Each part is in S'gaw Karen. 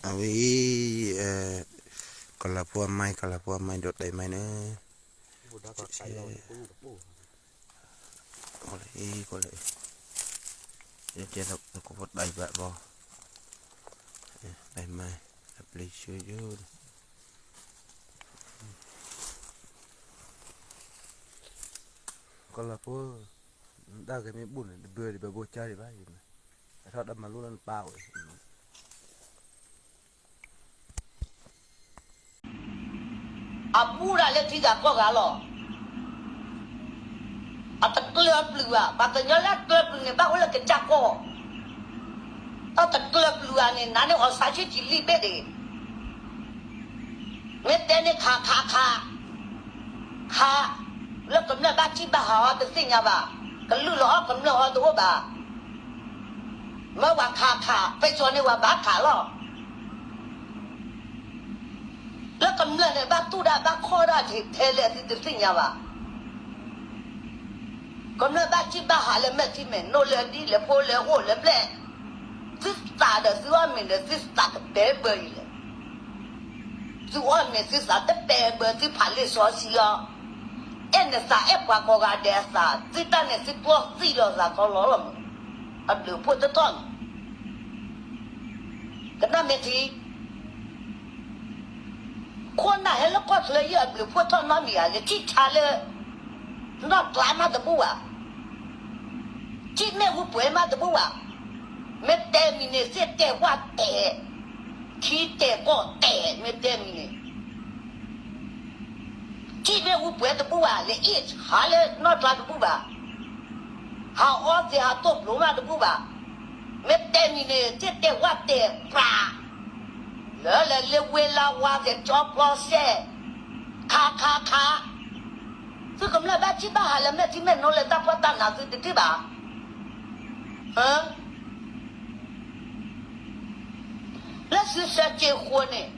အဝဲအံၤ ကီၤလၤဖိအမါ, ကီၤလၤဖိအမါ ဒီးတၢ်မါန့ၣ်, ကီၤလၤဖိတၢ်ဘၣ်ဘီ, တၢ်မါ, အပျံၤဆူယိ, ကီၤလၤဖိ, တၢ်ဂ့ၤမ့ၢ်ဘူၣ်န့ၣ် တဘၢဒံးဘၢဘိကၢ်ဒံးဘၣ်, အထီၣ်တၢ်မၤလိလၢနပၢ်ဝဲ အဘူၣ်ဒၣ်လၢထံဂၤကီၢ်ဂၤလီၤ. အတကျၢၤပျုၤဘၣ်, ပှၤကညီလၢအကျၢၤပျုၤန့ၣ် ဘၣ်အိၣ်လၢကစၢ်ကီၢ်, တၢ်တကျၢၤပျုၤဘၣ်န့ၣ် နၤန့ၣ်အီၣ်ဆါဆံကံလံၣ်ဘ့ၣ်ဒံး, မ့ၢ်တဲန့ၣ်ခးခးခး, ခး, လၢကမျၢၢ်ဘၣ်ထံၣ်ဘၣ်ဟးအီၤတသ့ၣ်ညါဘၣ်, ကလုၢ်လီၤအီၣ်ကမျၢၢ်အီၤတအိၣ်ဘၣ်, မ့ၢ်ဝဲခးခး, ပဲစီၤန့ၣ်ဝဲဘၣ်ခးလီၤ. လၢကမျၢၢ်န့ၣ် ဘၣ်တူၢ်ဒၣ်ဘၣ်ခီၣ်ဒၣ်ထဲလဲၣ်သုတသ့ၣ်ညါဘၣ်. ကမျၢၢ်ဘၣ်ထံၣ်ဘၣ်ဟးလၢမဲာ်ထံမဲာ်နိ လၢဒ်လဲၣ်ဖိလဲၣ်အိၣ်လဲၣ်ဘျဲၣ်, သုသးဒီးသုအီၣ်မ့ၤဒီးသုသးကတဲဘၢအံၤလဲၣ်. သုအီၣ်မ့ၤသုသးတတဲဘၢ သုဖးလံာ်စီဆှံအီၤ, အဲၣ်နသးအဲၣ်ပှၤကိးဂၤဒဲးအသး, သုတၢ်န့ၣ်သုကျီသံလီၤသးကီလီၤလီၤမး, အဘျုးအဖှိၣ်တထီၣ်န့ၣ် ကနၣ်မ့ၢ်ထံ, ခိၣ်နၢ်ဟဲလၢကီၢ်ချၢယဲၢ်အဘျုးဖှိၣ်ထီၣ်နီတမံၤဧါ, ယထံၣ်ဆါလၢ နီၢ်ကျါမးတဘူၣ်ဘၣ်, ထံၣ်မ့ၣ်အူပှဲၤမးတဘူၣ်ဘၣ်, မ့ၢ်တဲမံၤန့ၣ် သ့ၣ်တဲာ်ဝၣ်တဲာ်, ထံတဲာ်ကီၢ်တဲာ် မ့ၢ်တဲမံၤန့ၣ် ထံၣ်မ့ၣ်အူပှဲၤတဘူၣ်ဘၣ်, လဲၤအ့ၣ်ဟးလၢနီၢ်ကျါတဘူၣ်ဘၣ်, ဟးအီသံးဟးတိၢ်ဘျိးမးတဘူၣ်ဘၣ်, မ့ၢ်တဲမံၤန့ၣ် သ့ၣ်တဲာ်ဝၣ်တဲာ်ပြး, လၢလဲၤလၢဝ့လၢဝါသဲးကၠီဖျီစဲး, ခးခးခး, သုကမျၢၢ်ဘၣ်ထံၣ်ဘၣ်ဟးလၢမဲာ်ထံမဲာ်နိလၢတၢ်ဖှီၣ်တၢ်နးသုတထံၣ်ဘၣ် လၢသုဆၢစ့ဃိန့ၣ်,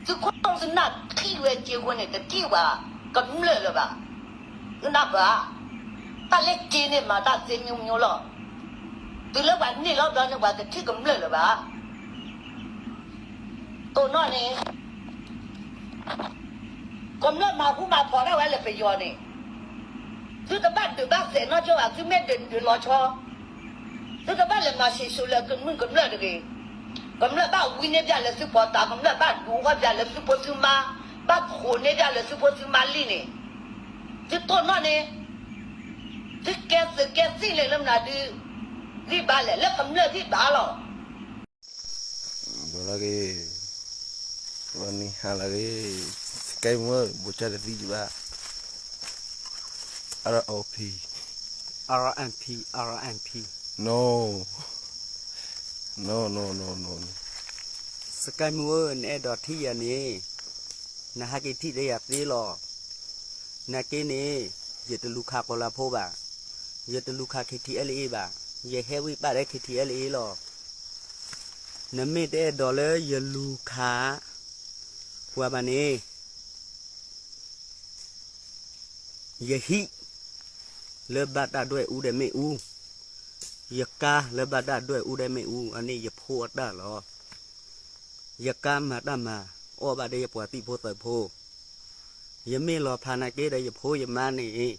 သုခိၣ်သုနၢ်ထံၣ်ဝဲစ့ဃိန့ၣ် တထံၣ်ဝဲကမျၢၢ်လၢၤဘၣ်, သုနၢ်ပၢၢ်, တၢ်လၢက့န့ၣ်မၤတၢ်သ့မျိုးမျိုးလီၤ, တုၤလၢပှၤန့ၢ်လီၤဘျီန့ၣ် ပှၤတထံၣ်ကမျၢၢ်လၢၤဘၣ်. တိၢ်နီၣ်န့ၣ် ကမျၢၢ်မၤဃူမၤဖိးဒၣ်ဝဲလၢပယီၤန့ၣ်, သုတဘၣ်ဒုးဘၣ်စဲးနီၢ်ကၠိဘၣ်, သုမ့ၢ်ဒုးဒုးလီၤဆီ, သုတဘၣ်လဲၤမၤစံၣ်စိၤလၢကမျၢၢ်ကမျၢၢ်တဂ့ၤ, ကမျၢၢ်ဘၣ်ဝံန့ၢ်ပျၢ်လၢသုပီၤတၢ်, ကမျၢၢ်ဘၣ်ဒုးအီၣ်ပျၢ်လၢသုဖိသုမါ, ဘၣ်ခိးန့ၢ်ပျၢ်လၢသုဖိသုမါလံန့ၣ်, သုတိၢ်နီၣ်န့ၣ်, သုကဲသုးကဲသံၣ်လဲၣ်လၢမနုၤဒုး, ဂံၢ်ဘါလဲၣ်, လၢကမျၢၢ်ဂံၢ်ဘါလီၤ. ဘၣ်လၢဂ့ၤ, ဝဲနံၤဟါလၢဂ့ၤ, စကဲမုၣ်ဧၢ, ဘိၣ်ကၢ်တသံယဘၣ်, R O P, R M P, R M P, no, no, no, no, no, no. စကဲမုၣ်ဧၢ, နအဲၣ်ဒိးထံၣ်ယၤန့ၣ်, နဟဲက့ၤထံၣ်လၢယၤသ့လီၤ. နာ်က့န့ၣ်, ယတလူၤခးကီၤလၤဖိဘၣ်, ယတလူၤခး K T L A ဘၣ်, ယဟဲဝံဘၣ်ဒီး K T L A လီၤ. နမ့ၢ်တအဲၣ်ဒိးလၢယလူၤခး ပှၤဘၣ်န့ၣ်, ယဟံၣ်လၢဘၣ်တၢ်ဒွဲၣ်အူဒီးမ့ၣ်အူ, ယကါလၢဘၣ်တၢ်ဒွဲၣ်အူဒီးမ့ၣ်အူ, အန့ၣ်ယဖိအတၢ်လီၤ. ယကါမၤတၢ်မၤ, အီၣ်ဘၣ်ဒီးယပှၤသံၣ်ဖိသၢဖိ, ယမ့ၢ်လီၤဖးနာ်က့ဒီးယဖိယမါန့ၣ်,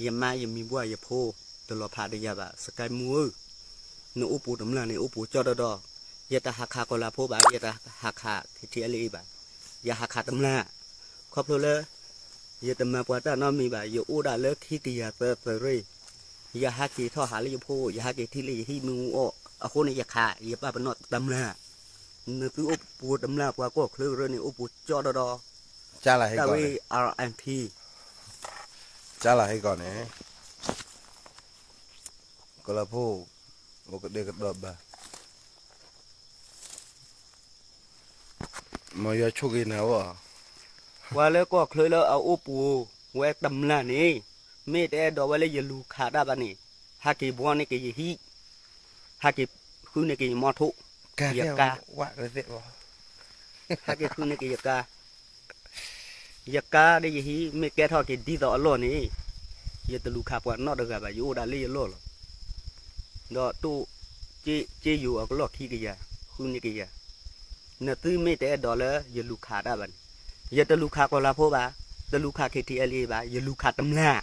ယမါယမံၤဘှၢ်ယဖိ, တလီၤဖးဒီးယၤဘၣ်, စကဲမုၣ်ဧၢ, နအိၣ်ပူၤတမျၢ်န့ၣ် အိၣ်ပူၤကၠီဒီဒီ, ယတဟးခးကီၤလၤဖိဘၣ်, ယတဟးခး K T L A ဘၣ်, ယဟးခးတမျၢ်, ခီဖျိလၢ ယတမၤပှၤတၢ်နီတမံၤဘၣ်, ယအိၣ်ဒၣ်လၢခံကယၤသၢသုးရ့ၣ်, ယဟးက့ၤထီၣ်ဟးလၢယဖိ, ယဟးက့ၤထံၣ်လၢယဟံၣ်မ့ၣ်အူအီၣ်, အဃိန့ၣ်ယခးယပၢ်ပနီၣ်တမျၢ်, နသုအိၣ်ပူၤတမျၢ်ပှၤကီၢ်ချၢကရၢန့ၣ် အိၣ်ပူၤကၠီဒီဒီ, တၢ်ဝဲ R M P, ကၢ်လီၤဟဲကီးန့ၣ်, ကီၤလၤဖိ, အိၣ်ကဒဲကဒီးဘၣ် မ်ယွၤဆိၣ်ဂ့ၤနၤဝဲ, ပှၤလၢကီၢ်ချၢလၢအအိၣ်ပူၤဝဲတမျၢ်န့ၣ်, မ့ၢ်တအဲၣ်ဒိးဝဲလၢယလူၤခးတၢ်ဘၣ်န့ၣ်, ဟဲက့ၤဘှီန့ၢ်က့ၤယဟံၣ်, ဟဲက့ၤဃုန့ၢ်က့ၤယမီထိၣ်, ယကါ, ဟဲက့ၤဃုန့ၢ်က့ၤယကါ, ယကါဒီးယဟံၣ်မ့ၢ်ကဲထီၣ်က့ၤဒ်သိးအလီၢ်န့ၣ်, ယတလူၤခးပှၤနီတဂၤဘၣ်, ယအိၣ်ဒၣ်လၢယလီၢ်လီၤ. ဒီးတိၢ်, က့ယိၤအကလီၢ်ခံကယၤ, ဃုန့ၢ်က့ၤယၤ, နသုမ့ၢ်တအဲၣ်ဒိးလၢယလူၤခးတၢ်ဘၣ်န့ၣ်, ယတလူၤခးကီၤလၤဖိဘၣ်, တလူၤခး K T L A ဘၣ်, ယလူၤခးတမျၢ်,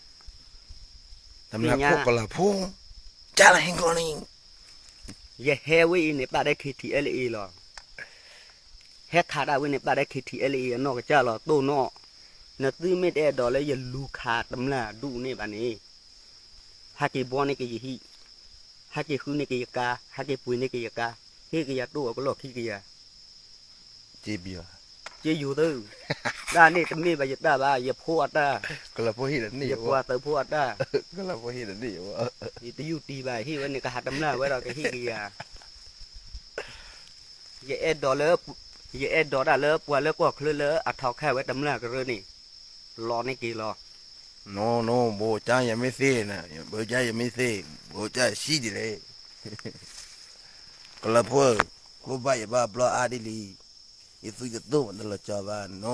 တမျၢ်ဖိကီၤလၤဖိ, ကၢ်လၢဟဲကီၢ်န့ၣ်, ယဟဲဝဲအံၤန့ၣ် ပာ်ဒဲ K T L A လီၤ. ဟဲခးဒၣ်ဝဲန့ၣ် ပာ်ဒဲ K T L A အနီၢ်ကစၢ်လီၤ တိၢ်နီၣ်. နသုမ့ၢ်တအဲၣ်ဒိးလၢယလူၤခးတမျၢ်ဒူၣ်န့ၣ်ဘၣ်န့ၣ်, ဟဲက့ၤဘှီန့ၢ်က့ၤယဟံၣ်, ဟဲက့ၤဃုန့ၢ်က့ၤယကါ, ဟဲက့ၤပှ့ၤန့ၢ်က့ၤယကါ, ဟ့ၣ်က့ၤယၤတိၢ်အကလီၢ်ခံကယၤ, က့ယိၤသု, တၢ်န့ၣ်တမ့ၢ်ဘၣ်ယတၢ်ဘၣ်, ယဖိအတၢ်, ယပှၤသုးဖိအတၢ်, ယတယူၢ်တံၢ်ဘၣ် ဟ့ၣ်ဝဲန့ၣ် ကဟးတမျၢ်ဝဲဒီးကဟ့ၣ်က့ၤယၤ ယအဲၣ်ဒိးလၢ, ယအဲၣ်ဒိးဒၣ်လၢပှၤလၢကီၢ်ချၢလၢအထီခါဝဲတမျၢ်ကရၢန့ၣ်, လီၤန့ၢ်က့ၤလီၤ. နဘိကၠါယမ့ၢ်သ့, ဘိကၠါယမ့ၢ်သ့, ဘိကၠါဆံးဒ်လဲၣ်. ကလၢၤဖိ, ခိၣ်ဘၣ်ယဘၣ်ဘျီအါဒ်လံ, ယသူယသိးမးတလီၤကၠီဘၣ်, န,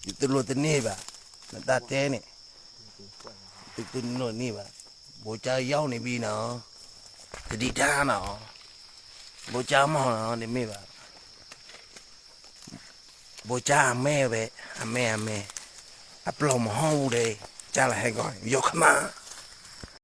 ယတလိၣ်တန့ၢ်ဘၣ်, နတၢ်တဲန့ၣ်, ယတလိၣ်တန့ၢ်ဘၣ်, ဘိကၠါယီၢ်န့ၣ်ဘံနီၤ, တဒံးတၢ်နီၤ, ဘိကၠါမီၢ်နီၤ တမ့ၢ်ဘၣ်. ဘိကၠါအမဲဝဲ, အမဲအမဲ, အပျီၢ်မဟီၣ်ဝူဒဲ, ကၢ်လၢဟဲကီၢ် ယီၢ်ခမး